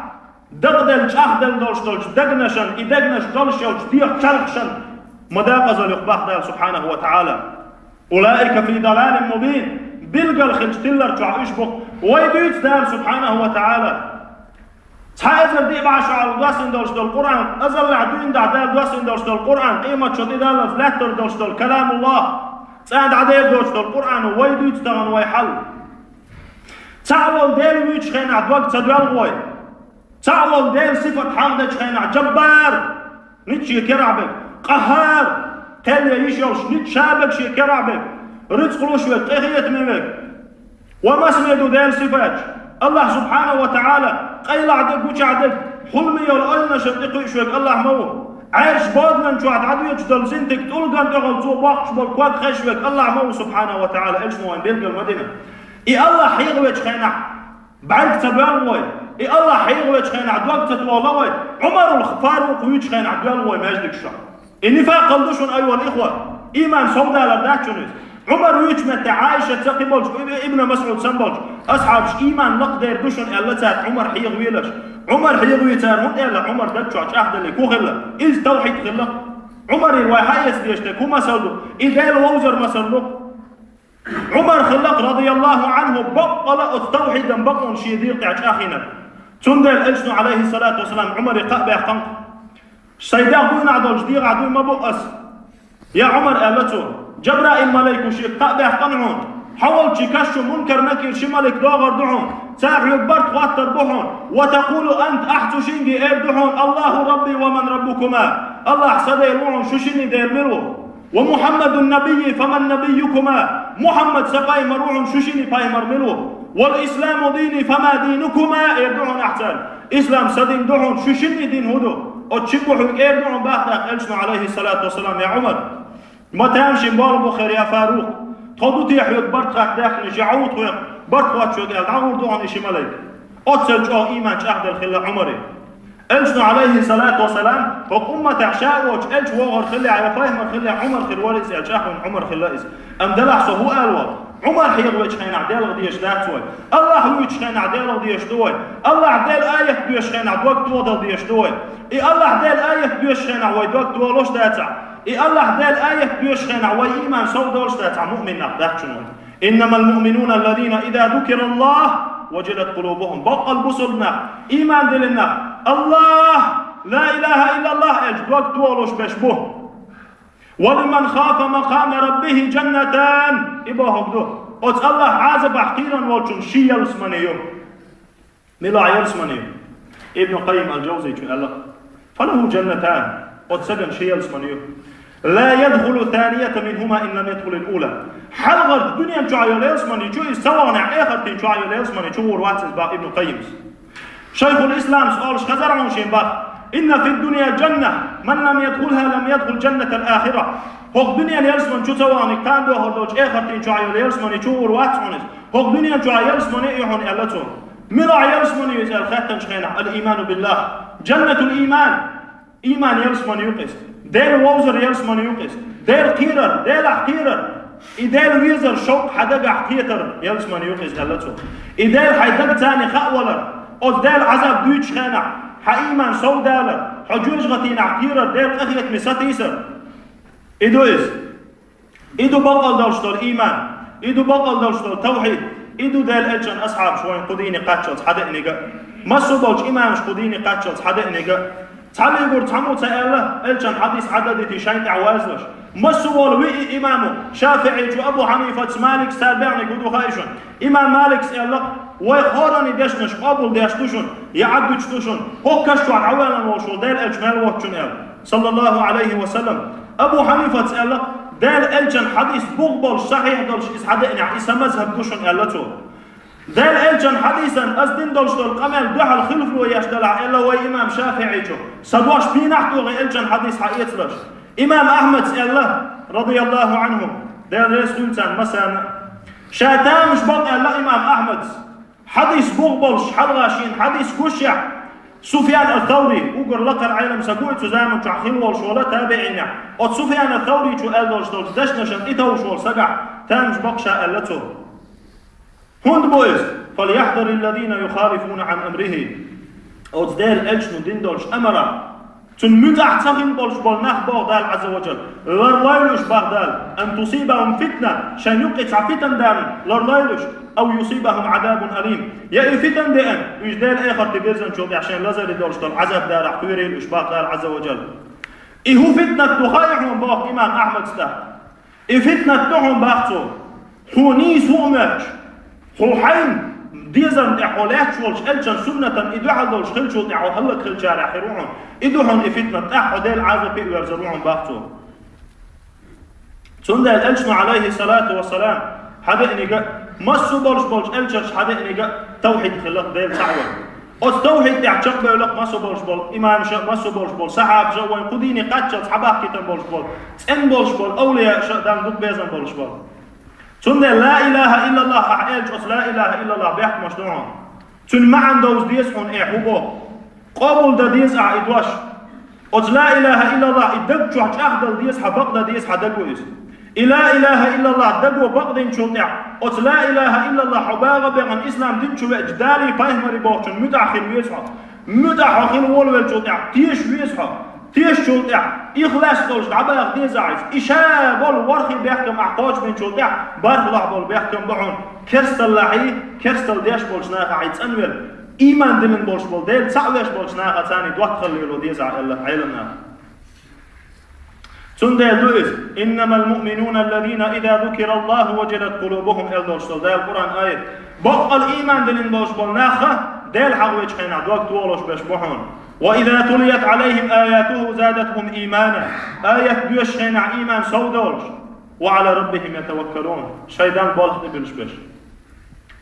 дакъаделла, чӀагӀделла долуш долчу дегнашан, и дегнаш долуш йолчу дегӀ чархашан ма дакъазалла юкъа бах Дала, субхьанаху ва тагӀала. «Улаика фи далалин мубин». Билгал хилча тиллар чохь уьш бу. Вай дуьйцу Дала, субхьанаху ва тагӀала. Цхьа эзар диъ бӀе шо хьалха доссийна долуш долу Къуръан, азаллехь дуьйна дахь Дала доссийна долуш долу Къуръан, къемат шо тӀедаллалц лаьттар долуш долу каламуллах, цӀа дӀадер доцуш долу Къуръано вай дуьйцу тахана вай хьал. Цхьаъ волу Дела вуьйчу хенахь дог ца доьлху вай. Цхьаъ волу Делан сифат хьалха дечу хенахь: Джаббар, ницкъ шен керахь берг, Къаххар, кхел ян йиш йолуш, ницкъ ша берг шен керахь берг, рицкъ луш верг, къинхетаме верг. Ва масане ду Делан сифаташ? Аллах, субхьанаху ва тагӀала, къайлахь дерг, гучахь дерг, хьуламе йолу ойланашна тӀекхуьуш верг Аллах ма ву. Ӏаьршан боданан чохь дӀадоьдуш долу зинтиг тӀулган тӀехула цо боккхуш болу ког хезаш верг Аллах ма ву, субхьанаху ва тагӀала, Элчано вайн билгал ма дина. И Аллах хьехавечу хенахь бӀаьрг ца боьлху вай, и Аллах хьехавечу хенахь дог ца тохало вай, Ӏумарул Фарукъ вуьйчу хенахь доьлху вай маьждигаш чохь. И нифакъал ду шуна, айюхал ихва, ийман совдалар дац шуна иза. Ӏумар вуьйчу метте Ӏайшат, ца кхин болчу, Ибн МасӀуд санна болчу асхьабаш, ийман лакхадер ду шуна аьлла цара Ӏумар хьехавелаш. Ӏумар хьехаве цара хӀунда аьлла, Ӏумар даг чохь чӀагӀделлиг хӀун хилла? Иза тавхьид хилла. Ӏумарера вай хьаэца дезаш дерг хӀун масал ду? И Дела вовзар масал ду. Ӏумар хилла, радияллаху Ӏанху, баккъала оцу тавхьидан бакъонаш шен дегӀа тӀехь чӀагӀйинарг. Цундела Элчано, Ӏалайхи ссалату вассалам, Ӏумаре кхаъ баьккхина. Шайн дегӀ буйнахь долчу дегӀахь дуй ма бу ас. Я Ӏумар, аьлла цо, Жабраил малайко шега кхаъ баьккхина хьуна. Хьо волчу каш чу Мункар Накир ши малик догӀур ду хьуна. Цара хьоьга барт хӀоттор бу хьуна. Ва такъулу анта, ахь цу шинга эр ду хьуна: Аллаху Рабби ва ман Раббукума. Аллахь сан Дела ву хьуна, шу шинна Дела мила ву? Ва Мухаммадун набийи фа ман набийюкума. Мухаммад сан пайхамар ву хьуна, шу шинна пайхамар мила ву? Вал исламу дини фа ма динукума, эр ду хьуна ахь царна. Ислам сан дин ду хьуна, шу шинна дин хӀун ду? Оцу шиъ бу хьоьга эр ду хьуна бах тӀаккха элчано, алейхиссалату вассалам, я Ӏумар. Ма тамашийна болх бу хир, я Фарукъ. Тхо ду те хьоьга барт хатта даьккхинарш, я Ӏовдат хьоьга барт хӀоттош верг аьлла, дӀагӀур ду хьуна и ши малайк. Оццул чӀогӀа ийман чӀагӀделла хилла Ӏумаре. Элчано, алейхиссалату вассалам, хӀокху умматехь ша а воцуш, элча вогӀур хиллехь, я пайхамар хиллехь, Ӏумар хир вара иза аьлла, чӀагӀвина Ӏумар хилла иза. Амма делахь со хӀун ала волу? Ӏумар хьехавечу хенахь Делах дезаш дац вай. Аллахь вуьйцучу хенахь Делах дезаш ду вай. Аллахь Делан аят доьшучу хенахь дог тохадала дезаш ду вай. И Аллахь Делан аят доьшучу хенахь вай дог тохалуш дацахь, и Аллахь Делан аят доьшучу хенахь вай ийман сов долуш дацахь, муъмин нах дац шуна вай. Иннамал муъминуна аллазина иза зукираллаху важилат къулубухум. Баккъал бусалба нах, ийман диллина нах, Аллахь, ла илаха иллаллахь аьлча дог тохалуш берш бу. Ва лиман хафа макъама раббихи жаннатан. И бохург ду: оцу Аллахь Ӏазапах кхийрина волчунна ши ялсамани ю. Мила ялсамани ю? Ибн Къаййим ал-Джавзичо аьлла: фалаху жаннатан. Оцу стагана ши ялсамани ю. Ла ядхулу санията минхума ин лам ядхулил ула. Хьалхарчу дуьнен чохь йолу ялсамани чу иза ца вахнехь, эхартин чохь йолу ялсамани чу гӀур вац иза, бах Ибн Къаййимс. Шайхул Исламс олуш хезара хьуна шен бах: инна фид дунья жанна, ман лам ядхулха лам ядхул жаннатал ахира. ХӀокху дуьненан ялсамани чу ца вахнарг кхана дохур долчу эхартин чохь йолу ялсамани чу гӀур вац хьуна иза. ХӀокху дуьнен чохь ялсамани а ю хьуна аьлла цо. Мила ялсамани ю иза аьлла хаьттинчу хенахь, ал-ийману биллах. Жаннатул ийман. Ийман ялсамани ю-кх иза. Дела вовзар ялсамани ю-кх иза. Дела кхерар, Делахь кхерар. И Дела везар шовкъ хьан дагахь кхетар ялсамани ю-кх иза аьлла цо. И Дела хьайн даг царна хаа валар. Оцу Делан Ӏазап дуьйцучу хенахь, хьан ийман сов далар, хьо жоьжахатинахь кхерар, Делан къинхетаме сатийсар. И ду иза. И ду бакъал долуш долу ийман, и ду бакъал долуш долу тавхьид, и ду Делан элчан асхьабаш вайн кху дийне кхаччалц хьадеъниг а, массо а болчу имамаш кху дийне кхаччалц хьадеъниг а. Цхьаллигур цхьаммо ца аьлла, элчан хьадис хьададитий шайн тӀехь вазлаш. Массо а волу виъ имамо, ШафиӀичу, Абу Хьанифаца, Маликца, цара беъниг хӀун ду хаьий шуна? Имам Маликс аьлла: вай хӀоранний дешнаш къобал деш ду шуна, я Ӏад дуьтуш ду шуна, хӀокху каш чохь дӀавоьллина волуш волу Делан элча мел воцучунна аьлла, саллаллаху Ӏалайхи ва саллам. Абу Хьанифаца аьлла: Делан элчан хьадис бух болуш, сахьихь долуш иза хьадеънехь, и сан мазхӀаб ду шуна аьлла цо. Делан элчан хьадисан ас дина долуш долу къамел дуьхьал хилфо еш делахь, аьлла вай имам ШафиӀичо, сан дош пийнахь а тохий элчан хьадис хьаэцалаш. Имам Ахьмадс аьлла, радияллаху Ӏанху, Дела реза хуьлда царна массарна а. Ша тамаш бакъ аьлла имам Ахьмадс. Хьадис бух болуш, хьалха шена хьадис гушехь, Суфьян ат-Таври, уггар лакхара Ӏелам са бу и цу заман чохь хилла волуш волу табиӀинех. Оцу Суфьян ат-Тавричо аьлла долуш долчу дешнашна тӀетовжуш волу сагахь, тамаш бакъ ша аьлла цо. ХӀунда бу иза? Фальяхьзариллазина юхалифуна Ӏан амрихи. Оцу Делан элчано дина долчу амарах цунна муьтӀахь ца хилла болуш болу нах, боху Дала Ӏазза ва Джалла, ларлойла уьш, боху Дала, ан тусибахум фитна, шайна юккъе цхьа фитна даьлла ларлойла уьш, ав юсибахум Ӏазабун алим, я и фитна деана, уьш Делан эхартан бирзинчул тӀехь шайна лазарий долуш долу Ӏазаб далахь кхоьрийла уьш, боху Дала Ӏазза ва Джалла. И хӀун фитнат ду хаьий хьуна, боху имам Ахьмадс тӀаккха? И фитнат ду хьуна, боху цо, хьо нийса ву а моьттуш, хьо хьайн дезарна тӀехь хьо лаьтташ волчу элчан суннатан и дуьхьал долуш хиллачул тӀехь хьо хӀаллакьхиллачарех хир ву хьуна. И ду хьуна и фитнат, тӀаккха хьо Делан Ӏазапе а верзар ву хьуна, боху цо. Цундела элчано, Ӏалайхиссалату вассалам, хьадеъниг а, массо а болуш болчу элчанаш хьадеъниг а тавхьид хилла, Дела цхьаъ вар. Оцу тавхьид тӀехь чекхбевлла массо а болуш болу имамаш а, массо а болуш болу сахьабаш а, вайн кху дийне кхаччалц хьабахкийтина болуш болу, цӀена болуш болу, овлияаш а, Далла дукха безам болуш болу. Цундела ла илаха иллаллах ахь элча, оцу ла илаха иллаллах бехкамаш ду хьуна. Цуьнан маьӀна довза деза хьуна, э, хӀун боху. Къобал дан деза ахь и дош. Оцу ла илаха иллаллах и даг чохь чӀагӀдала деза хьан, бакъдан деза хьан даго иза. И ла илаха иллаллах даго бакъдинчул тӀехь, оцу ла илаха иллаллах хьо багӀа бехана ислам дин чу веача, Далий пайхамарий бохучун муьтӀахь хила веза хьо. МуьтӀахь хьо хила волавелчул тӀехь, теша веза хьо. Тешачул тӀехь, ихлас долуш дӀабаха деза ахь иза. И ша болу ворхӀе бехкам ахь кхочушбинчул тӀехь, бархӀ лохь болу бехкам бу хьуна. Керсталлахьий, керстал деш болчу нахахьий цӀанвелла, ийман диллина болуш болу, Дела цхьаъ веш болчу наха царний доттагӀалла лело деза ахь, аьлла Ӏелам наха. Цундела ду иза: «إنما المؤمنون الذين إذا ذكر الله وجلت قلوبهم», аьлла долуш долу Дала Къуръан аят. Баккъал ийман диллина болуш болу нах Дела хьахавечу хенахь дог тохалуш берш бу хьуна. «وإذا تليت عليهم آياته زادتهم إيمانا». Аят доьшучу хенахь ийман сов долуш. «وعلى ربهم يتوكلون». Шайн Далла болх тӀебуьллуш берш.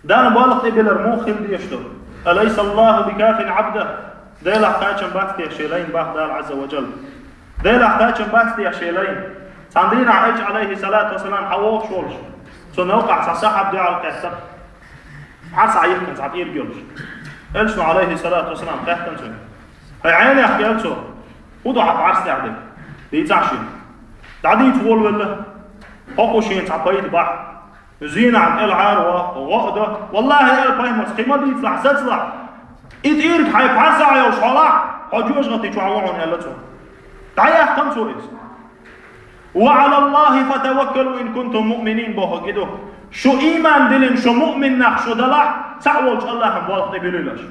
Далла болх тӀебиллар муха хила дезаш ду? «أليس الله بكاف عبده». Делахь кхачам бац те шен лайна, боху Дала Азза ва Джалла. Делахь кхачам бац те шен лайна? Цхьана дийнахь Элча, алейхи салату вассалам, хьан вогӀуш волуш, цу новкъахь цхьа сахьаб дуьхьал кхеттара. Хьан схьа йихкина цхьа тӀирг йолуш. Элчано, алейхи салату вассалам, кхеттара цуьнга: «Хьайн Ӏенех, — аьлла цо, — хӀун ду хьан бӀаьрса тӀехь дерг? Дийцахь шена». ДӀадийца волавелла. Хьо кху шена цхьа пайда бахь. Зийнахь тӀелхьара ван, гӀо а до. «Валлахьи, — аьлла пайхамарс, — кхин ма дийцалахь, сацалахь. И тӀирг хьайн пхьарсахь йолуш хьолахь, хьо жоьжахати чохь ву хьуна», — аьлла цо. ДӀаяьккхина цо иза. «وعلى الله فتوكلوا إن كنتم مؤمنين», — боху и ду. Шу ийман диллина, шу муъмин нах шу далахь, цхьаъ волчу Аллахьан болх тӀебуьллийла аша.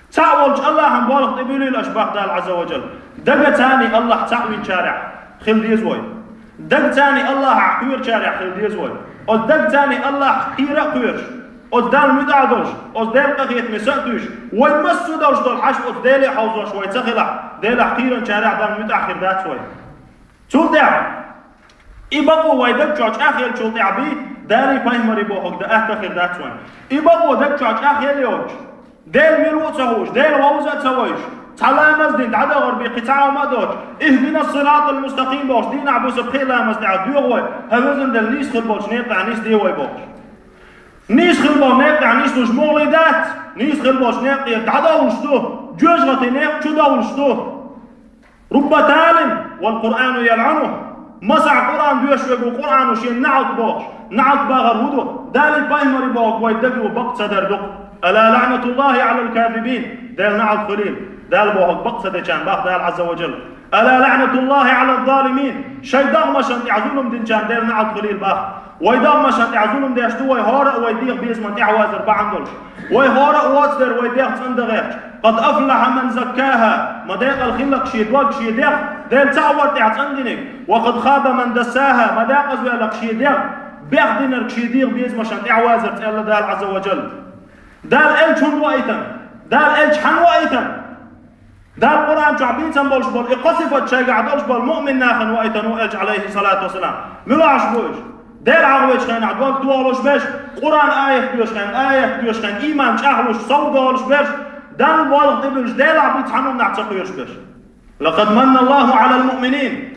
Цхьаъ волчу Аллахьан болх тӀебуьллийла аша, боху Дала Азза ва Джалла. Дагацарний Аллахь цхьаъ винчарех хила деза вай. Дагацарний Аллахьах кхоьручарех хила деза вай. Оцу дагацарний Аллахьах кхера а кхоьруш, оцу Далла муьтӀахь а долуш, оцу Делан къинхетаме са а туьйсуш, вай массо а долуш долу хьашт оцу Деле хьовзош вай ца хилахь, Делах кхийрачарех Далла муьтӀахь хир дац вай. Цул тӀаьхьа и бакъо вай даг чохь чӀагӀъеллачул тӀаьхьа бен, Далий пайхамарий бохург дан атта хир дац вайн. И бакъо даг чохь чӀагӀъелла йоцуш, Дела мила ву а ца хууш, Дела вовза а ца вайш, цхьа ламаз дина дӀадахар бен кхин цхьа хӀума а доцуш, «اهدنا الصراط المستقيم» бохуш, дийнахь-буса пхеа ламаз тӀехь доьху вай, хӀай везан Дела, нийса хилла болчу некъехь нисде вай бохуш. Нийса хилла болу некъехь нислуш мугӀалий дац, нийса хилла болчу некъера дӀадовлуш ду, жоьжахати некъа чу довлуш ду. «رب تال والقرآن يلعنه». Масахь Къуръан доьшуш верг ву, Къуръано шена наӀалт бохуш, наӀалт бахар хӀун ду? Далий пайхамарий бохург вай дагахь бакъ ца дар ду-кх. «ألا لعنة الله على الكاذبين». Делан наӀалт хуьлийла Дала бохург бакъ ца дечарна, боху Дала Азза ва Джалла. «ألا لعنة الله على الظالمين». Шайн догӀмашна тӀехь зулам динчарна Делан наӀалт хуьлийла, боху. Вай догӀмашна тӀехь зулам деш ду вай, хӀора а вай дегӀан безаман тӀаьхьавазар бахьана долуш. Вай хӀора а воцу дера вай дегӀ цӀандан гӀерташ. «قد أفلح من زكاها». Ма декъала хилла-кх шен дог, шен дегӀ, Дела цхьаъ вар тӀехь цӀандинарг. «وقد خاب من دساها». Ма декъаза ваьлла-кх шен дегӀ, бехдинарг шен дегӀан безамашна тӀаьхьавазар, аьлла Дала Азза ва Джалла. Дала Элча хӀунда ваийтина? Дала Элча хьанна ваийтина? Дала Къуръан чохь бийцам болуш болу и кхо сифат шайгахь долуш болу муъмин нахана ваийтина ву Элча, алейхи салату вассалам. Муьлш бу уьш? Дела хьахавечу хенахь дог тохалуш берш, Къуръан аят доьшуш хенахь, аят доьшуш хенахь, ийман чӀагӀлуш, сов долуш берш, Далла болх тӀебуьллуш, Делахь буьйцу хьанна нах ца кхоьруш берш. «لقد من الله على المؤمنين»,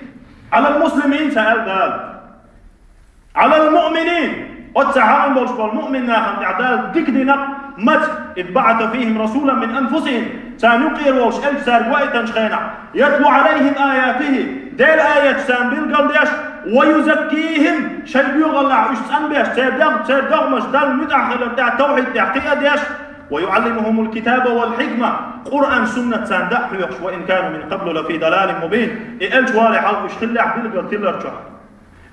«على المسلمين» ца аьлла Дала. «على المؤمنين». Оцу хьалха болуш болу муъмин нахана тӀехь Дала дика дина-кх маца: «إذ بعث فيهم رسولا من أنفسهم». Царна юкъера волуш Элча цаьрга ваийтинчу хенахь: «يتلو عليهم آياته». Делан аяташ царна билгалдеш, «ويزكيهم», шайн боьхаллехь уьш цӀанбеш, церан дегӀ, церан догӀмаш Далла муьтӀахь хилар тӀехь, тавхьид тӀехь кхиадеш, «ويعلمهم الكتاب والحكمة». Къуръан, суннат царна дӀа а хьоьхуш, «وإن كانوا من قبل لفي ضلال مبين». И Элча вале хьалха уьш хиллехь билггал тилар чохь.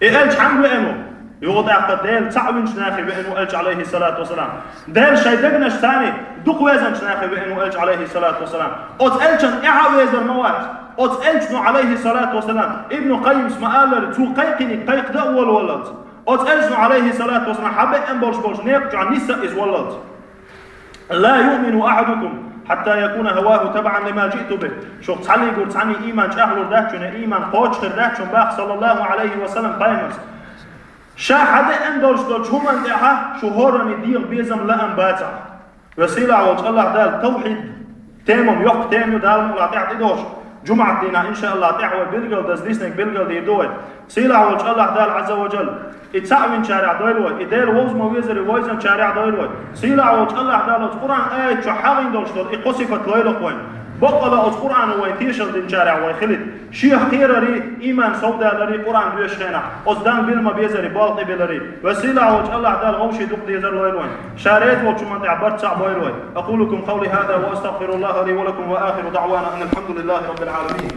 И Элча хьанга веана ву? Юха тӀаккха Дела цхьаъ винчу нахе веана ву Элча, алейхи салату вассалам. Дела шайн дегнаш царний дукха везанчу нахе веана ву Элча, алейхи салату вассалам. Оцу Элчан тӀаьхьа везар ма вац. Оцу Элчано, алейхи салату вассалам, Ибну Къаййимс ма-аллара, цо кхайкхиниг кхайкхадан а волаваллалц. Оцу Элчано, алейхи салату вассалам, хьан беана болуш болчу некъа чохь нисса иза валлалц. «لا يؤمن أحدكم حتى يكون هواه تبعا لما جئت به». Шух цхьаллигур цхьанний ийман чӀагӀлур дац шуна, ийман кхочуш хир дац шуна, боху, саллаллаху алейхи ва саллам, пайхамарс. Ша хьан деана долуш долчу хӀуманна тӀехьа шу хӀоранна дегӀан безам, лаам бацахь. Веза-сийлахь волчу Аллахь Дала тавхьид тема, йоккха тема ю, Дала мукъ лахь тӀехь тӀедогӀуш. Жумаат дийнахь, иншааллах, тӀехь вай билгал даза диснарг билгалдийр ду вай. Сийлахь волчу Аллахь Дала Азза ва Джалла и цхьаъ винчарех дойла вай, и Дела вовза ма везаре вовзанчарех дойла вай. Сийлахь волчу Аллахь Дала оцу Къуръан аят чохь хьахийна долуш долу и кхо сифат лойла-кх вайна. Баккъала оцу Къуръано вайн тешал динчарех вай хилийта. Шех кхерарий, ийман совдаларий, Къуръан доьшучу хенахь оцу Далла билма безарий болх тӀебилларий. Веза-сийлахь волчу Аллахь Дала вовшийн дукха дезар лойла вайна. Ша реза волчу хӀуманна тӀехь барт цхьаъ бойла вай. أقول قولي هذا وأستغفر الله لي ولكم وآخر دعوانا أن الحمد لله رب العالمين.